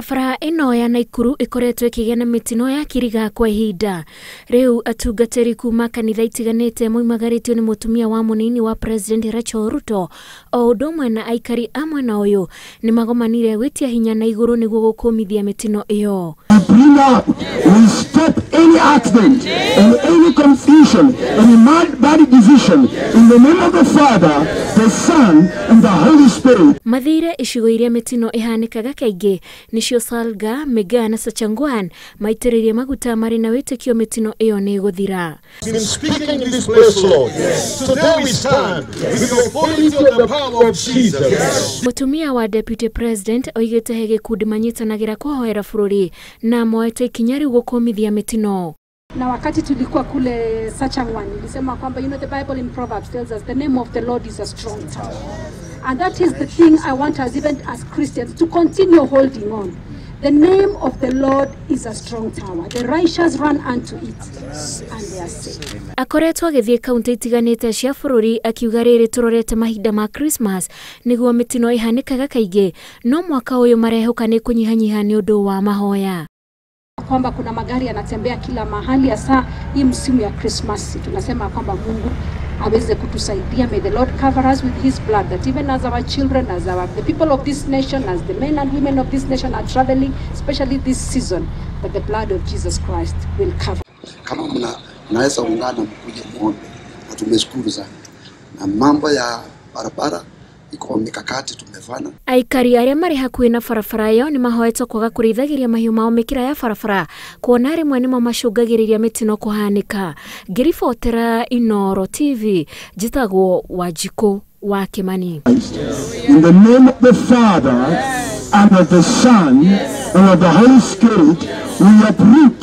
Barabara ĩno ya Naikuru ĩkoretwo ĩkĩgĩa na mĩtino ya kiriga kwa ihinda. Rĩu atungatĩri kuma kanitha itiganĩte moimagarĩtio nĩ mũtumia wa mũnini wa President Rachel Ruto o ũndũ ũmwe na aikari a mwena ũyũ nĩ magomanire gwĩtia hinya na igũrũ nĩguo gũkũmithia mĩtino ĩyo. Bring out, we stop any accident and any confusion, any bad decision in the name of the Father, the Son and the Holy Spirit. Mathire icigo iria mĩtino ĩhanĩkaga kaingĩ nĩcio Salga, Mĩgaa na Sachangwan maitĩrĩrie maguta marĩ na wĩtĩkio mĩtino ĩyo nĩ ĩgũthira. Been speaking in this place, Lord. Today we stand with the authority of the power of Jesus. Mũtumia wa Deputy President oigĩte he gĩkundi manyitanagĩra kũhoera bũrũri na moete ikinya rĩu gũkũmithia mĩtino. Na wakati tulikuwa kule Sachangwan nilisema kwamba the Bible in Proverbs tells us the name of the Lord is a strong tower. And that is the thing I want us, even as Christians, to continue holding on. The name of the Lord is a strong tower. The righteous run unto it and they are safe. Akoretwo agĩthiĩ kaunti itiganĩte cia bũrũri akiuga rĩrĩ tũrorete mahinda ma Christmas nĩguo mĩtino ĩhanĩkaga kaingĩ, no mwaka ũyũ marehoka nĩ kũnyihanyiha nĩ ũndũ wa mahoya. Kwamba kuna magari yanatembea kila mahali, hasa hii msimu ya Christmas. Tunasema kwamba Mungu aweze kutusaidia. May the Lord cover us with his blood, that even as our children, as the people of this nation, as the men and women of this nation are traveling, especially this season, that the blood of Jesus Christ will cover. Kama mnaweza ungana mkuje muombe, na tumeshukuru sana. Na mambo ya barabara iko mikakati tumefanya. Aikari arĩa marĩ hakuhĩ na barabara ĩyo nĩ mahoetwo kwaga kũrĩithagĩria mahiũ mao mĩkĩra ya barabara kuona rĩmwe nĩmo macũngagĩrĩria mĩtino kũhanĩka. Ngĩribotera Inooro TV, njĩtagwo Wanjikũ wa Kĩmani. In the name of the Father and of the Son and of the Holy Spirit, we uproot